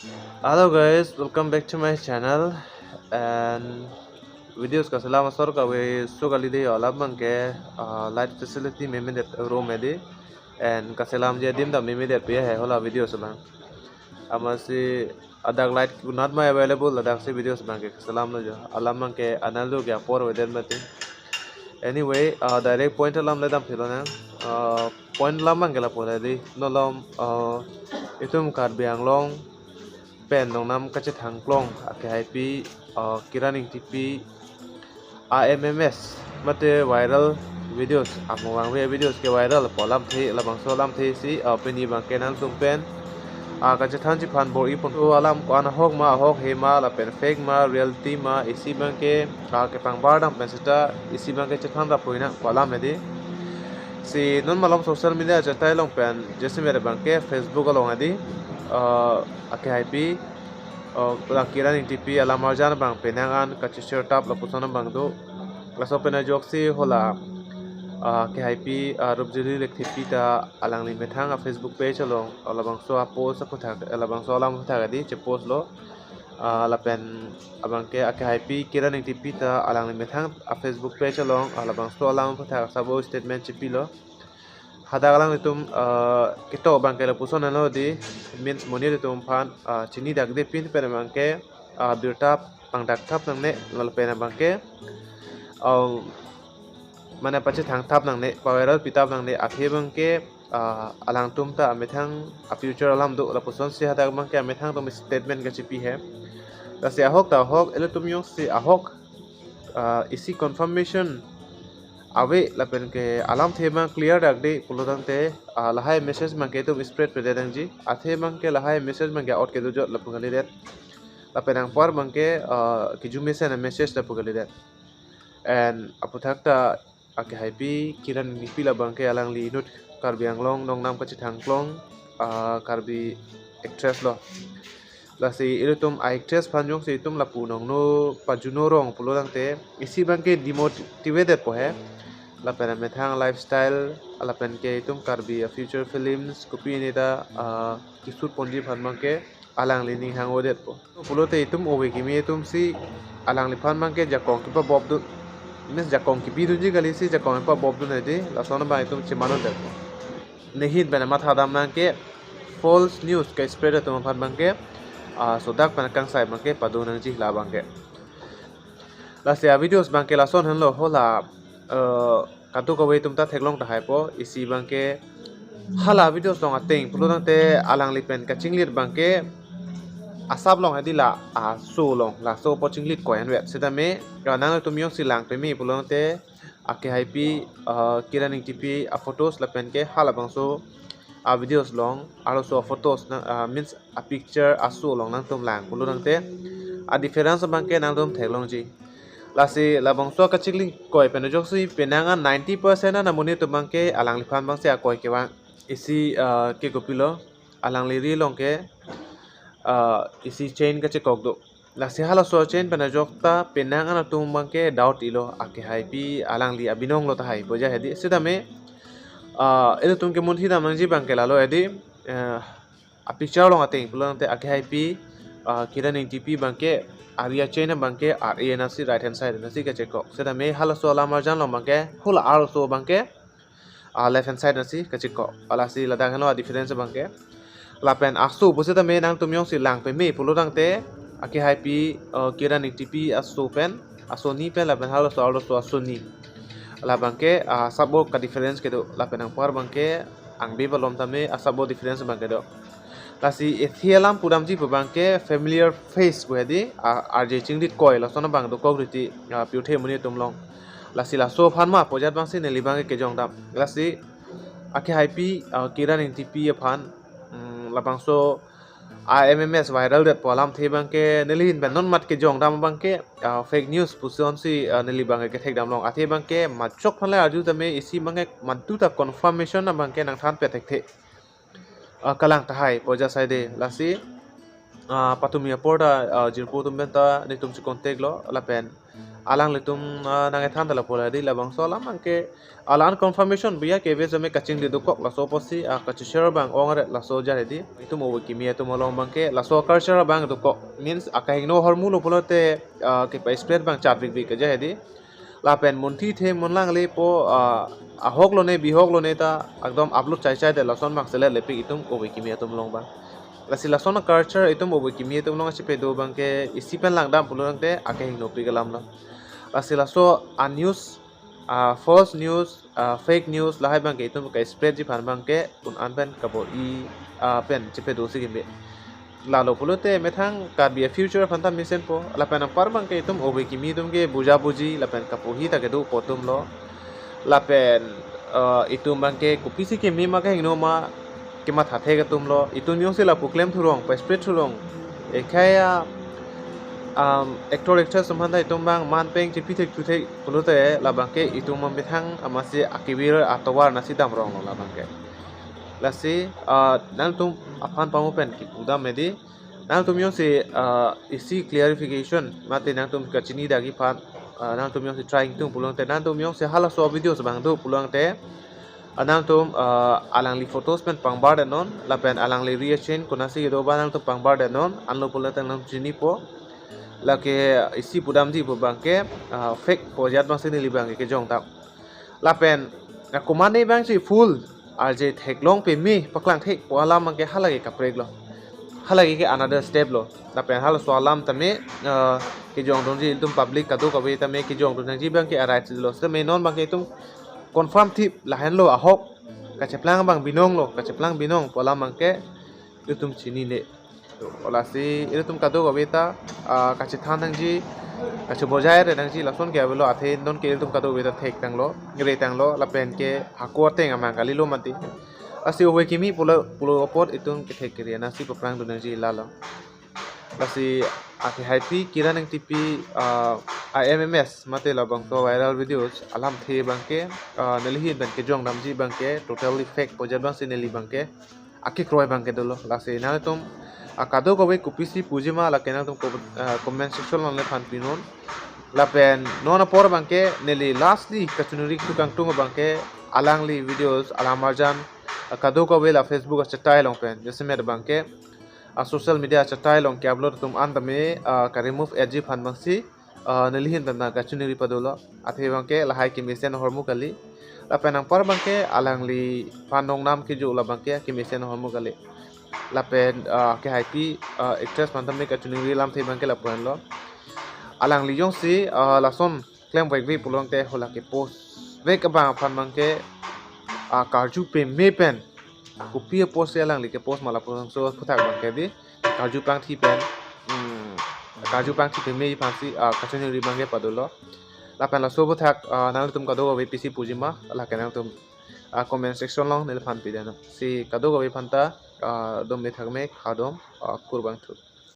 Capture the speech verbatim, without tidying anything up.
Hello guys, welcome back to my channel. And videos kaselam asor kave so kali de, alam abangke, ah, light facility memedet room edi. And kaselamji adim ta memedetpe he hala videos abang. Amatsi adak light kunat ma available, ladaksi videos abangke kaselamlo jo. Alam abangke analog ya por weden mati. Anyway, ah, direct point alam le damphilonang. Ah, point alam abangke lapu le di. Non malom, ah, itum Karbi Anglong pen dongnam kachethang klong akehaipi, ah, Kiran Engtipi a-memes mate viral videos, amo vangve videos ke viral pu alamthe, labangso alamthe si, ah, pini abangke nangtum pen, ah, kachethang chiphan bor-i pon. To alam ko-an ahok ma, ahok he ma, lapen fake ma, reality ma, isi abangke, ah, kepangbar dam pen seta, isi abangke chethang dap puina ko alam edi. Si non malom social media achetai along pen, jasemet abangke Facebook along edi, ah, akehaipi, ah, la Kiran Engtipi alamarjan abang penang an kacheshare tap lapuson abang do. Laso pen ajoksi hala, ah, akehaipi, ah, Rupjili Lekthepi ta alangli methang a-Facebook page along, ah, labangso a-post aphuthak, eh, labangso alam aphuthak edi chepostlo. Ah, lapen abangke akehaipi Kiran Engtipi ta alangli methang a-Facebook page along, ah, labangso alam aphuthak asabo statement chepilo. Hadak alanglitum, ah, ketok abangke lapuson henlo di, means monit atum aphan, ah, chinidakde pin pen abangke, ah, birta pangdak thap nangne, lapen abangke, ah, mane pachethang thap nangne, paviral pi thap nangne, athe abangke, ah, alangtum ta amethang a-future alam do lapuson si hadak abangke amethang atum statement kachepi he. Lasi ahok ta ahok, ilitum jongsi ahok, ah, isi confirmation ave lapen ke alamthe abang clear dakde pulotangte, ah, lahai message abangke itum spread pedet nangji, athe abangke lahai message abangke out kedojot lapu kalidet. Lapen anpar abangke, ah, kejumesen a-message lapu kalidet. And aphuthak ta akehaipi Kiran Engtipi labangke alangli inut Karbi Anglong dongnam kachethang klong, ah, Karbi actress lo. Lasi ilitum a-actress aphan jongsi itum lapu nongno pajuno rong pulotangte isi abangke demotivated po he. Lapen amethang lifestyle, lapen ke itum Karbi a-future films, kopi neta, ah, keshoot ponji aphan abangke alangli ning hang-odet po. Pulote itum ove kimi atum si alangliphan abangke jakong kepabop dun, means jakong kepi dunji kali si jakong kepabop dun edi, lason abang itum cheman undet po. Nehin pen mathadam nangke false news ke-spread atum aphan abangke, ah, sodak pen kangsai abangke pado nangji la abangke. Lasi a-videos abangke lason henlo, hala, eh, kadokave atum ta theklong tahai po, isi abangke hala videos along ateng pulotangte alangli pen kachinglit abangke asap along hedi la aso along, laso apot chinglit koi anvet. Setame, eh, nangtum jongsi lang peme pulotangte akehaipi, eh, Kiran Engtipi a-photos lapen ke halabangso a-videos along, arloso a-photos na, ah, means a-picture aso along nangtum lang pulotangte a-difference abangke nangtum theklongji. Lasi labangso kachinglit koi pen ajoksi penang an ninety percent an amonit atum abangke alangliphan abangsi akoi kevang. Isi, ah, ke kopilo, alangli ri along ke, ah, isi chain kachekok do. Lasi halaso chain pen ajok ta penang an atum abangke doubt ilo, akehaipi alangli abinong lo tahai puja hedi. Setame, ah, ilitum kemunthi dam nangji abangke lalo hedi, eh, a-picture along ateng pulotangte akehaipi, ah, Kiran Engtipi abangke ari a-chain abangke R A nasi, right hand side nasi kachekok. Setame halaso alamarjan along abangke, hala arloso abangke, ah, left hand side nasi kachekok. Lasi ladak henlo a-difference abangke. Lapen aso pusitame nangtum jongsi lang peme pulotangte akehaipi, ah, Kiran Engtipi aso pen, asoni pen lapen halaso arloso asoni. Labangke, ah, asap bo ka-difference kedo, lapen anpar abangke angbe balom tame asap bo difference abangke do. Lasi ethi alam pudamji pu abangke familiar face pu hedi, ah, R J chinglit koi lason abang dokok riti, ah, pirthe amonit atum along. Lasi laso aphan ma pu ajat abangsi neli abangke kejong dam. Lasi akehaipi, ah, Kiran Engtipi aphan, mm, labangso a-memes viral det pu alamthe abangke neli ahin pen non mat kejong dam abangke, ah, fake news pusonsi, ah, neli abangke kethek damlong. Athe abangke majok aphan le arju tame isi abangke madu ta confirmation abangke nangthanpet thekthe, ah, kalang tahai pu ajat saide. Lasi, ah, patumi apor ta, ah, jirpo atum pen ta netum si contact lo lapen alanglitum, ah, nangkethan ta lapu la hedi, labangso alam abangke alan confirmation biya ke ve jame kachingli dokok laso apotsi, ah, kacheshare abang ong-re laso ajat hedi. Itum ove kimi atum along abangke laso culture abang dokok, means akehingno ahormu lo pulote, ah, kepa-spread abang chat bikbik ajat hedi. Lapen munthi the munlang lepo, ah, ahok lone bihok lone ta ekdom upload chai chai de lason abang selet lepik itum ove kimi atum along abang. Lasi lason aculture itum ove kimi atum along chepedo abangke isi pen langdam pulotangte akehingno pik alam lo. Lasi laso a-news, ah, false news, ah, fake news lahai abangke itum ke-spread ji aphan abangke un-an pen kabor-i, ah, pen chepedo si keme. Lalo pulote methang Karbi a-future aphan ta mesenpo. Lapen anpar abangke itum ove kimi atum ke buja buji lapen kapohi ta kedopo atum lo. Lapen, eh, itum abangke kopisi keme ma kehingno ma kematha thek atum lo. Itum jongsi lapu klem thurong, pa-spread thurong, ekhaya, um, actor actress atum aphan ta itum abang manpeng chepi thek thu thek pulote labangke itum amethang amatsi akevir atovar nasi damrong lo labangke. Lasi, ah, nangtum aphan pamu pen kipudam hedi. Nangtum jongsi, ah, isi clarification mate nangtum kachini dagi aphan, ah, nangtum jongsi trying tung pulotangte, nangtum jongsi halaso videos abang do pulotangte, ah, nangtum, ah, alangli photos pen pangbar detnon lapen alangli reaction konatsi kedo abang nangtum pangbar detnon, anlo pulote nangtum chinipo. Lake isi pudamji pu abangke, ah, fake pu ajat abangsi neli abangke kejong tang. Lapen, ah, komatne abangsi full arje theklong peme paklang thekpo alam abangke halake kaprek lo. Halake ke another step lo. Lapen halaso alam tame, ah, kejongdunji itum public kadokave tame kejongdun nangji abangke a-right lo. Tame non abangke itum confirm thip lahenlo ahok. Kacheplang abang binong lo, kacheplang binong pu alam abangke itum chinine. To, lasi ilitum kadokave ta, ah, kachethan nangji, kachebojai re nangji, lason ke avelo athe non ke ilitum kadokave ta thektanglo, retanglo, lapen ke hako ateng amang kalilo mati. Lasi ove kimi pulo, pulo apot itum kethek kere nasi paprang dun nangji lalo. Lasi akehaipi Kiran Engtipi, ah, a-M M S mate labangso viral videos alamthe abangke, ah, neli ahin pen kejongdamji abangke totally fake pu ajat abangsi neli abangke akekroi abangke dolo. Lasi nangtum, ah, kadokave kopisi puji ma lake nangtum ko-, ah, comment section along nephan pinon. Lapen non apor abangke neli lastly kachiningri kedo kangtung abangke alangli videos alam arjan, ah, kadokave la Facebook achetai along pen jasemet abangke, ah, social media achetai along ke-upload atum an tame, ah, ka-remove etji aphan abangsi, ah, neli ahin pen ta kachiningri padolo. Athe abangke lahai kemesen ahormu kali. Lapen anpar abangke alangliphan nongnam kejo labangke kemesen ahormu kali. Lapen, ah, kehaipi, ah, actress aphan tame kachiningri alamthe abangke lapu-an lo. Alangli jongsi, ah, lason klemvekve pulotangte hala ke-post vek abang aphan abangke, ah, karju peme pen kopi a-post alangli ke-post ma lapuson so aphuthak abangke hedi. Karju pangthi pen, mm, karju pangthi peme aphansi, ah, kachiningri abangke padolo. Lapen laso aphuthak, ah, nangtum kadokave pisi puji ma lake nangtum, ah, comment section along neliphan pidam. Si kadokave aphan ta, ah, dom methak me khadom, ah, kurvangthu.